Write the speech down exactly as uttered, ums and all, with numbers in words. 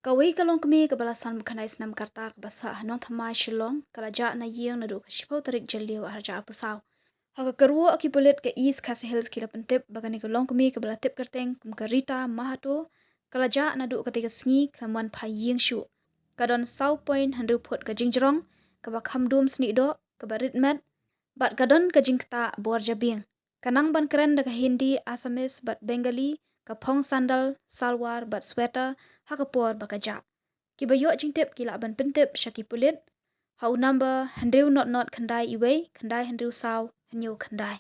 Kawei ka longkmie kaba la san khyndai snem ka rta kaba sah ha Nongthymmai, Shillong, ka la jah na ïing naduh ka shiphew tarik Jylliew arhajar arphew saw. Ha ka kyrwoh ki pulit ka East Khasi Hills ki la pyntip ba kane ka longkmie kaba la tip kyrteng kum ka Rita Mahato ka la jah naduh katei ka sngi khlem wan phai ïing shuh. Ka don saw point hynriew phut ka jingjrong, kaba kham dum snieh doh, kaba rit met, bad ka don ka jingktah bor jabieng. Ka nang ban kren da ka Hindi, Assamese bad Bengali, ka phong sandal, salwar bad sweater ha ka por ba ka jah. Kiba ïoh jingtip ki lah ban pyntip sha ki pulit ha u number hynriew not not khyndai iwei khyndai hynriew saw hynñiew khyndai.